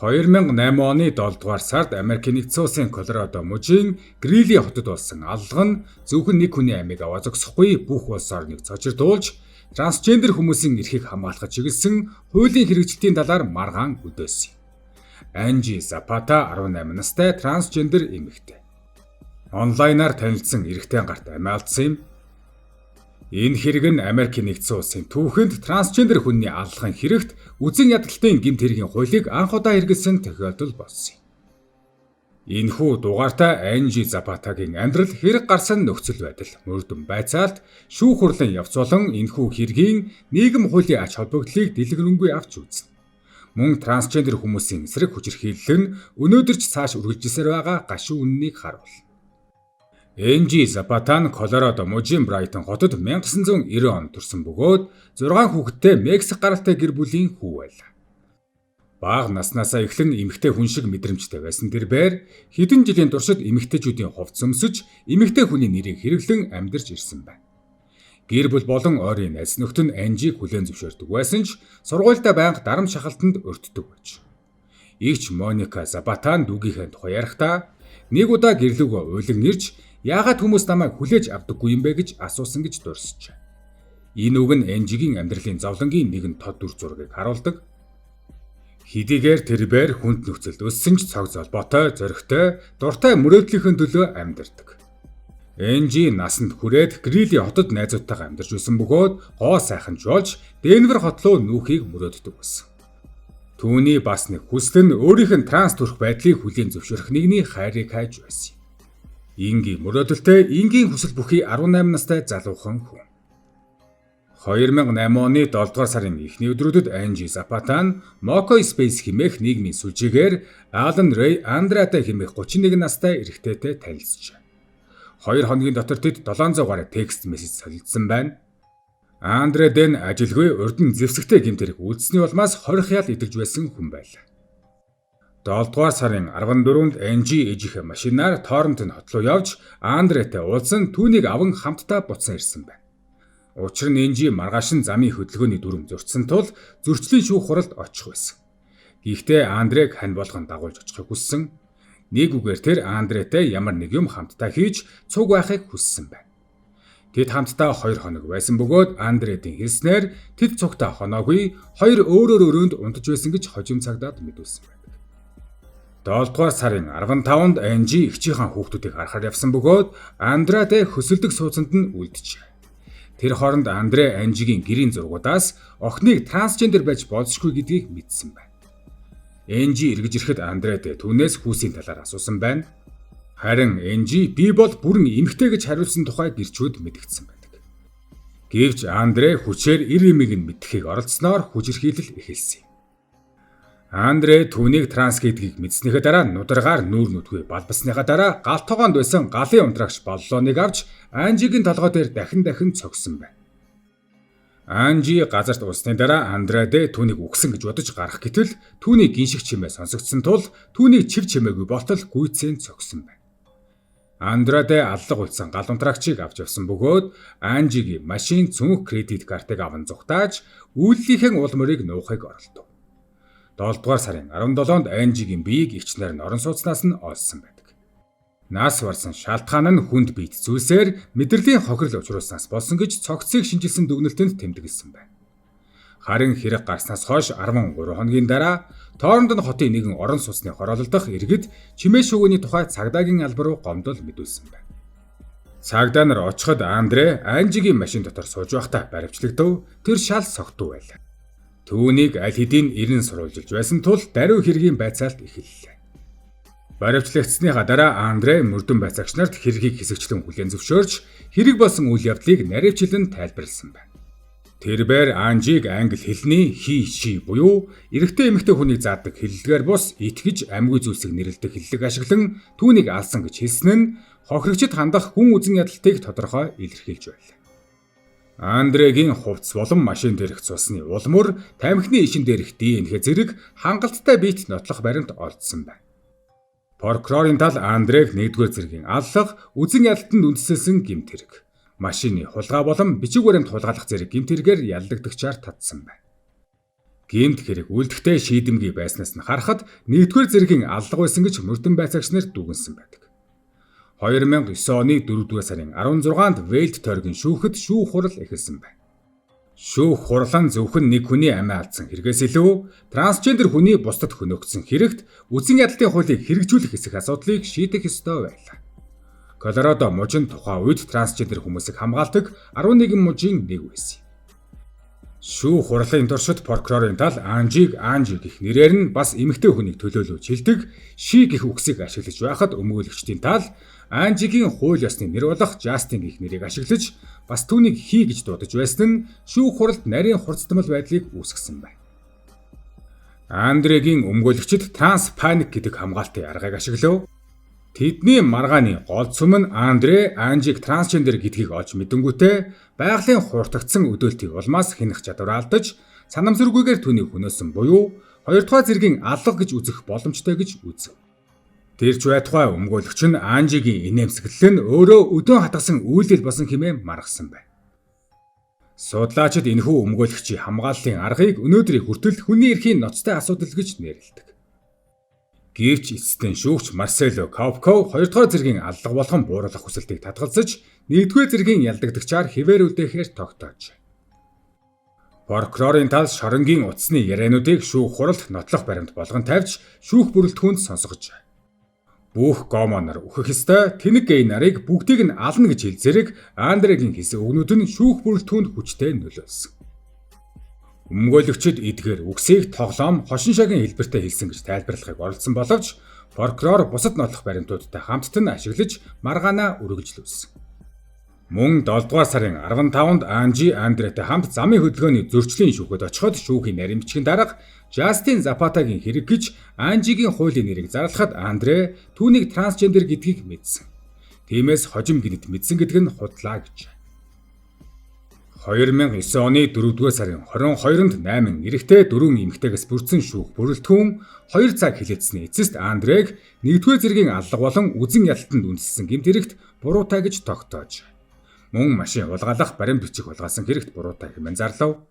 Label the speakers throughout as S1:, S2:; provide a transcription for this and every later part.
S1: 2008 оны 7 дугаар сард Америкийн нэгдсэн улсын Колорадо мужийн Грили хотод болсон аллага нь зөвхөн нэг хүний амийг аваа зогсохгүй, бүх улс орныг цочирдуулж, трансгендер хүмүүсийн эрхийг хамгаалахад чиглэсэн хуулийн хэрэгжилтийн талаар маргаан өдөөсөн юм. Анжи Запата 18 настай трансгендер эмэгтэй. Онлайнаар танилцсан эрэгтэй гарт амиа алдсан юм. Энэ хэрэг нь Америкийн нэгдсэн улсын түүхэнд трансгендер хүний аллагын хэрэгт үзэн ядалтын гэмт хэргийн хуулийг анх удаа хэрэглэсэн тохиолдол болсон юм. Энэхүү дугаартай Анжи Запатагийн амьдрал, хэрэг гарсан нөхцөл байдал, мөрдөн байцаалт, шүүх хурлын явц болон энэхүү хэргийн нийгэм хуулийн ач холбогдлыг дэлгэрэнгүй авч үзнэ. Мөн трансгендер хүмүүсийн эсрэг хүчирхийлэл нь өнөөдөр ч цааш үргэлжилсээр байгаа гашуун үнэнийг харуулна. Энжи Запата нь Колорадо мужийн Брайтон хотод 1990 онд төрсөн бөгөөд 6 хүүхэдтэй Мексик гаралтай гэр бүлийн хүү байлаа. Бага наснаасаа эхлэн эмэгтэй хүн шиг мэдрэмжтэй байсан тэрбээр хэдэн жилийн туршид эмэгтэйчүүдийн хувцас өмсөж, эмэгтэй хүний нэрийг хэрэглэн амьдарч ирсэн байна. Гэр бүл болон ойрын найз нөхдөд нь Анжиг хүлээн зөвшөөрдөг байсан ч сургуульдаа байнга дарам шахалтанд өртдөг байж. Эгч Моника Запата нь дүүгийнхээ тухай ярихдаа нэг удаа гэр лүүгээ уйлан ирж, яагаад хүмүүс намайг хүлээж авдаггүй юм бэ гэж асуусан гэж дурсажээ. Энэ үг нь Анжигийн амьдралын зовлонгийн нэгэн тод дүр зургийг харуулдаг. Хэдийгээр тэрбээр хүнд нөхцөлд өссөн ч цог золбоотой, зоригтой, дуртай мөрөөдлийнхөө төлөө амьдардаг. Энжи насанд хүрээд Грили хотод найзуудтайгаа амьдарч байсан бөгөөд гоо сайхан жолж Денвер хот руу нүүхийг мөрөөддөг байсан. Түүний бас нэг хүсэл нь өөрийнх нь транс төрх байдлыг хүлээн зөвшөөрөх нэгний хайрыг хайж байсан юм. Энгийн мөрөөдөлтэй, энгийн хүсэл бүхий 18 настай залуухан хүн. 2008 оны 7 дугаар сарын эхний өдрүүдэд Анжи Запата нь Moco Space хэмээх нийгмийн сүлжээгээр Алан Рэй Андраде хэмээх 31 настай эрэгтэйтэй танилцжээ. 2 хоногийн дотор тэд 700 гаруй text message солилцсон байна. Андраде нь ажилгүй, урд нь зэвсэгтэй гэмт хэрэг үйлдсэний улмаас хорих ял идэгж байсан хүн байлаа. 7 дугаар сарын 14-нд Анжи ээжийнхээ машинаар Торнтон хот руу явж Андретэй уулзсан, түүнийг аван хамтдаа буцан ирсэн байна. Учир нь Энжи маргааш нь замын хөдөлгөөний дүрэм зөрчсөн тул зөрчлийн шүүх хуралд очих байсан. Гэхдээ Андрег хань болгон дагуулж очихыг хүссэн. Нэг үгээр тэр Андретэй ямар нэг юм хамтдаа хийж цуг байхыг хүссэн байна. Тэд хамтдаа 2 хоног байсан бөгөөд Андредийн хэлснээр тэд цугтаа хоноогүй, хоёр өөр өөр өрөөнд унтаж байсан гэж хожим цагдаад мэдүүлсэн байдаг. 7 дугаар сарын 15-нд Анжи эгчийнхээ хүүхдүүдийг харахаар явсан бөгөөд Андраде хөсөлдөг сууцанд нь үлджээ. Тэр хооронд Андре Анжигийн гэрийн зургуудаас охиныг трансгендер байж болзошгүй гэдгийг мэдсэн байна. Энжи эргэж ирэхэд Андреде түүнээс хүүсийн талаар асуусан байна. Харин Энжи би бол бүрэн эмэгтэй гэж хариулсан тухай гэрчүүд мэдэгдсэн байдаг. Гэвч Андре хүчээр эр юмыг нь мэдэхийг оролдсноор хүчирхийлэл эхэлсэн юм. Андре түүнийг транс гэдгийг мэдснийхээ дараа нударгаар нүүр нүдгүй балбасныхаа дараа гал тогоонд байсан галын унтраагч баллоныг авч Анжигийн толгой дээр дахин дахин цогсон байна. Анжи газарт унсны дараа Андраде түүнийг үхсэн гэж бодож гарах гэтэл түүний гинших чимээ сонсогдсон тул түүнийг чив чимээгүй болтол гүйцэн цогсон байна. Андраде аллага үлдсэн гал унтраагчийг авч явсан бөгөөд Анжигийн машин, цүнх, кредит картыг аван зугатааж, үйлдэлийнхээ уул мөрийг нуухыг оролдов. 7 дугаар сарын 17-нд Анжигийн биеийг эгч нар нь орон сууцнаас нь олсон байдаг. Нас барсан шалтгаан нь хүнд биет зүйлсээр мэдрэлийн хохирол учруулснаас болсон гэж цогцыг шинэчилсэн дүгнэлтэнд тэмдэглэсэн байна. Харин хэрэг гарснаас хойш 13 хоногийн дараа Торнтон хотын нэгэн орон сууцны хороолол дахь иргэд чимээ шүүгөөний тухай цагдаагийн алба руу гомдол мэдүүлсэн байна. Цагдаа нар очиход Андре Анжигийн машин дотор сууж байхдаа баривчлагдав. Тэр шал согтуу байлаа. Түүнийг аль хэдийн эрен сурвалжилж байсан тул даруй хэргийн байцаалт эхэллээ. Баривчлагдсныхаа дараа Андре мөрдөн байцаагч нарт хэргийг хэсэгчлэн хүлээн зөвшөөрч, хэрэг болсон үйл явдлыг нарийвчлан тайлбарласан байна. Тэрбээр Анжиг англи хэлний he, she буюу эрэгтэй, эмэгтэй хүнийг заадаг хэллэгээр бус итгэж амьгүй зүйлсийг нэрлэдэг хэллэг ашиглан түүнийг алсан гэж хэлсэн нь хохирогчид хандах гүн үзэн ядалтыг тодорхой илэрхийлж байлаа. Андрегийн хувцас болон машин дээрх цусны улмөр, тамхины ишин дээрх ДНХ зэрэг хангалттай биет нотлох баримт олдсон байна. Прокурорын тал Андрег нэгдүгээр зэргийн аллага, үзэн ядалтанд үндэслэсэн гэмт хэрэг, машины хулгай болон бичиг баримт хулгайлах зэрэг гэмт хэрэгээр яллагдагчаар татсан байна. Гэмт хэрэг үлдэхдээ шийдэмгий байснаас нь харахад нэгдүгээр зэргийн аллага байсан гэж мөрдөн байцаагч нар дүгнэсэн байдаг. 2009 оны 4-р сарын 16-нд Вэлд тойргийн шүүхэд шүүх хурал эхэлсэн байна. Шүүх хурал нь зөвхөн нэг хүний амиа алдсан хэрэгээс илүү трансгендер хүний бусдад хөнөөгдсөн хэрэгт үзэн ядалтын хуулийг хэрэгжүүлэх хэсэх асуудлыг шийдэх ёстой байлаа. Колорадо мужи нь тухайн үед трансгендер хүмүүсийг хамгаалдаг 11 мужийн нэг байсан юм. Шүүх хурлын туршид прокурорын тал Анжиг Анжи гэх нэрээр нь бас эмэгтэй хүнийг төлөөлүүлж хэлдэг she гэх үгсийг ашиглаж байхад өмгөөлөгчдийн тал Анжигийн хууль ёсны нэр болох Жастин гэх нэрийг ашиглаж бас түүнийг he гэж дуудаж байсан нь шүүх хуралд нарийн хурцтмал байдлыг үүсгэсэн байна. Андрегийн өмгөөлөгчид trans panic гэдэг хамгаалтын аргыг ашиглав. Тэдний маргааны гол сүм нь Андре Анжиг трансгендер гэдгийг олж мэдэнгүүтээ байгалийн хуртагцсан өдөөлтийн улмаас хянах чадвараа алдаж санамсаргүйгээр түүнийг хөнөөсөн буюу хоёрдугаар зэргийн алга гэж үзэх боломжтой гэж үзэв. Тэр ч байтугай өмгөөлөгч нь Анжигийн инээмсэглэл нь өөрөө өдөөн хатгасан үйлдэл болсон хэмээн маргасан байна. Судлаачид энэхүү өмгөөлөгчийн хамгааллын аргыг өнөөдрийг хүртэл хүний эрхийн ноцтой асуудал гэж нэрлэдэг. Гэвч эцэстэн шүүгч Марсело Капко хоёрдугаар зэргийн аллага болгон бууруулах хүсэлтийг татгалзаж нэгдүгээр зэргийн ялдагдагчаар хэвээр үлдээхээр тогтоож. Прокурорын тал шоронгийн утасны яриануудыг шүүх хуралд нотлох баримт болгон тавьж шүүх бүрэлдэхүүнд сонсгож. Бүх гомо нар үхэх ёстой, тэнэг гей нарыг бүгдийг нь ална гэж хэл зэрэг Андрегийн хэлсэн үгнүүд нь шүүх бүрэлдэхүүнд хүчтэй нөлөөлсөн. Өмгөөлөгчид эдгээр үгсийг тоглоом хошин шогийн хэлбэртэй хэлсэн гэж тайлбарлахыг оролдсон боловч прокурор бусад нотлох баримтуудтай хамтд нь ашиглаж маргаанаа үргэлжлүүлсэн. Мөн 7 дугаар сарын 15-нд Анжи Андретай хамт замын хөдөлгөөний зөрчлийн шүүхэд очиход шүүхийн нарийн бичгийн дарга Жастин Запатагийн хэрэг гэж Анжигийн хуулийн нэрийг зарлахад Андре түүнийг трансгендер гэдгийг мэдсэн. Тиймээс хожим гэнэт мэдсэн гэдэг нь худлаа гэж. 2009 оны 4-р сарын 22-нд 8 эрэгтэй 4 эмэгтэйгээс бүрдсэн шүүх бүрэлдэхүүн 2 цаг хэлэлцсэний эцэст Андрег нэгдүгээр зэргийн аллага болон үзэн ядалтанд үндэслэсэн гэмт хэрэгт буруутай гэж тогтоож. Мөн машин хулгайлах, баримт бичих хулгайлсан хэрэгт буруутай хэмээн зарлав.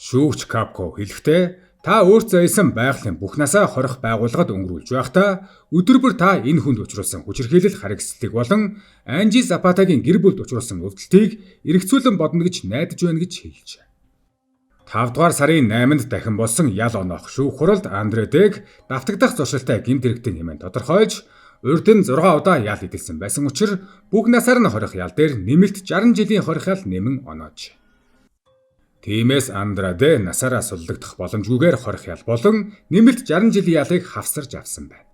S1: Шүүгч Капко хэлэхдээ та өөрт заяасан байгалийн бүх насаа хорих байгууллагад өнгөрүүлж байхдаа өдөр бүр та энэ хүнд учруулсан хүчирхийлэл харгислалыг болон Анжи Запатагийн гэр бүлд учруулсан өвдөлтийг эргцүүлэн бодно гэж найдаж байна гэж хэлжээ. 5 дугаар сарын 8-нд дахин болсон ял оноох шүүх хуралд Андре Дэг давтагдах зуршилтай гэмт хэрэгтэн хэмээн тодорхойлж урд нь 6 удаа ял эдэлсэн байсан учир бүх насаар нь хорих ял дээр нэмэлт 60 жилийн хорих ял нэмэн оноож. Тиймээс Андраде насаараа суллагдах боломжгүйгээр хорих ял болон нэмэлт 60 жилийн ялыг хавсарж авсан байна.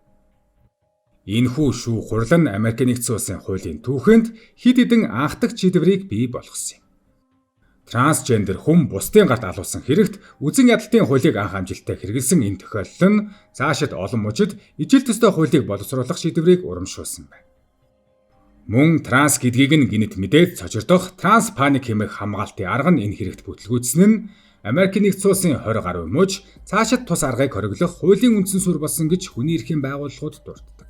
S1: Энэхүү шүүх хурал нь Америк нэгдсэн улсын хуулийн түүхэнд хэд хэдэн анхдагч шийдвэрийг бий болгосон юм. Трансгендер хүн бусдын гарт алуулсан хэрэгт үзэн ядалтын хуулийг анх амжилттай хэрэглэсэн энэ тохиолдол нь цаашид олон мужид ижил төстэй хуулийг боловсруулах шийдвэрийг урамшуулсан байна. Мөн транс гэдгийг нь гэнэт мэдээд цочирдох trans panic хэмээх хамгаалтын арга нь энэ хэрэгт бүтлгүүцсэн нь Америк нэгдсэн улсын 20 гаруй муж цаашид тус аргыг хориглох хуулийн үндсэн суурь болсон гэж хүний эрхийн байгууллагууд дурддаг.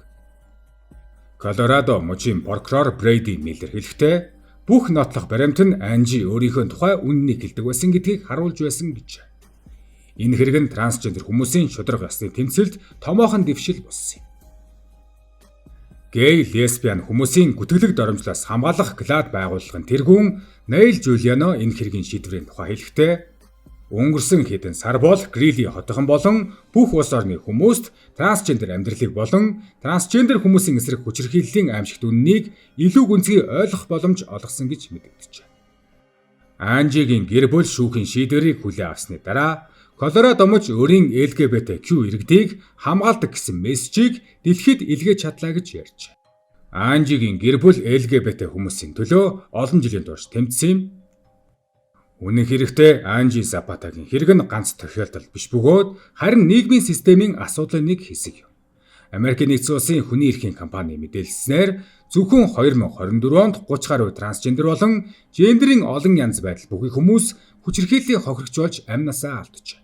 S1: Колорадо мужийн прокурор Брэди Миллер хэлэхдээ бүх нотлох баримт нь Анжи өөрийнхөө тухай үнэнийг хэлдэг байсан гэдгийг харуулж байсан гэж. Энэ хэрэг нь трансгендер хүмүүсийн шударга ёсны тэмцэлд томоохон дэвшил болсон юм. Гей, лесбиан хүмүүсийн гүтгэлэг доромжлоос хамгаалах GLAAD байгууллагын тэргүүн Нейл Жулиано энэ хэргийн шийдвэрийн тухай хэлэхдээ өнгөрсөн хэдэн сар бол Грили хотынхон болон бүх улс орны хүмүүст трансгендер амьдралыг болон трансгендер хүмүүсийн эсрэг хүчирхийллийн аймшигт үнэнийг илүү гүнзгий ойлгох боломж олгосон гэж мэдэгджээ. Анжигийн гэр бүл шүүхийн шийдвэрийг хүлээн авсны дараа Колорадо муж өөрийн LGBTQ иргэдийг хамгаалдаг гэсэн мессежийг дэлхийд илгээж чадлаа гэж ярьжээ. Анжигийн гэр бүл LGBT хүмүүсийн төлөө олон жилийн турш тэмцсэн юм. Үнэн хэрэгтээ Анжи Запатагийн хэрэг нь ганц тохиолдол биш бөгөөд харин нийгмийн системийн асуудлын нэг хэсэг юм. Америкийн нэгдсэн улсын хүний эрхийн компани мэдээлснээр зөвхөн 2024 онд 30 гаруй трансгендер болон гендерийн олон янз байдал бүхий хүмүүс хүчирхийллийн хохирогч болж амь насаа алджээ.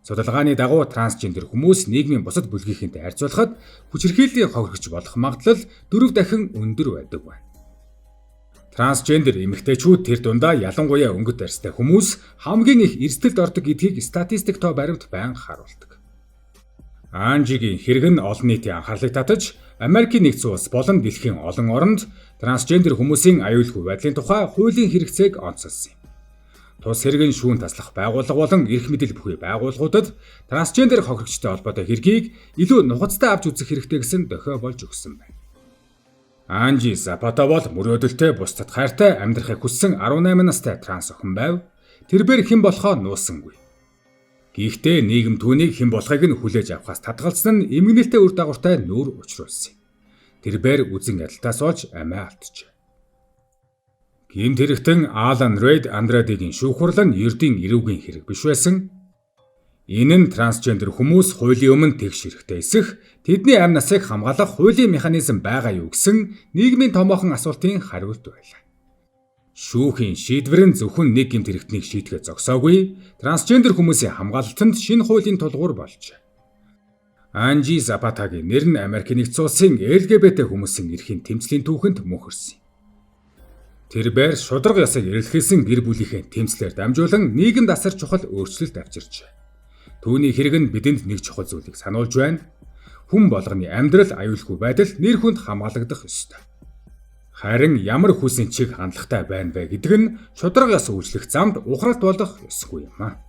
S1: Судалгааны дагуу трансгендер хүмүүс нийгмийн бусад бүлгийнхэнтэй харьцуулахад хүчирхийллийн хохирогч болох магадлал 4 дахин өндөр байдаг байна. Трансгендер эмэгтэйчүүд, тэр дундаа ялангуяа өнгөт арьстай хүмүүс хамгийн их эрсдэлд ордог гэдгийг статистик тоо баримт байнга харуулдаг. Анжигийн хэрэг нь олон нийтийн анхаарлыг татаж, Америкийн нэгдсэн улс болон дэлхийн олон оронд трансгендер хүмүүсийн аюулгүй байдлын тухай хуулийн хэрэгцээг онцолсон юм. Тус хэрэг нь шүүн таслах байгууллага болон эрх мэдэл бүхий байгууллагуудад трансгендер хохирогчтой холбоотой хэргийг илүү нухацтай авч үзэх хэрэгтэй гэсэн дохио болж өгсөн байна. Анжи Запата бол мөрөөдөлтэй, бусдад хайртай амьдрахыг хүссэн 18 настай транс охин байв. Тэрбээр хэн болохоо нуусангүй. Гэхдээ нийгэм түүнийг хэн болохыг нь хүлээж авахаас татгалзсан нь эмгэнэлтэй үр дагавартай нүүр учруулсан юм. Тэрбээр үзэн ядалтаас болж амиа алджээ. Гэмт хэрэгтэн Алан Рейд Андрадигийн шүүх хурал нь ердийн эрүүгийн хэрэг биш байсан. Энэ нь трансгендер хүмүүс хуулийн өмнө тэгш эрхтэй эсэх, тэдний амь насыг хамгаалах хуулийн механизм байгаа юу гэсэн нийгмийн томоохон асуултын хариулт байлаа. Шүүхийн шийдвэр нь зөвхөн нэг гэмт хэрэгтнийг шийдэхэд зогсоогүй, трансгендер хүмүүсийн хамгаалалтанд шинэ хуулийн тулгуур болжээ. Анжи Запатагийн нэр нь Америкийн нэгдсэн улсын LGBT хүмүүсийн эрхийн тэмцлийн түүхэнд мөнхөрсөн юм. Тэрбээр шударга ёсыг эрэлхийлсэн гэр бүлийнхээ тэмцлээр дамжуулан нийгэмд асар чухал өөрчлөлт авчирчээ. Түүний хэрэг нь бидэнд нэг чухал зүйлийг сануулж байна. Хүн болгоны амьдрал, аюулгүй байдал, нэр хүнд хамгаалагдах ёстой. Харин ямар хүйсийн чиг хандлагатай байна вэ гэдэг нь шударга ёс үйлчлэх замд ухралт болох ёсгүй юм аа.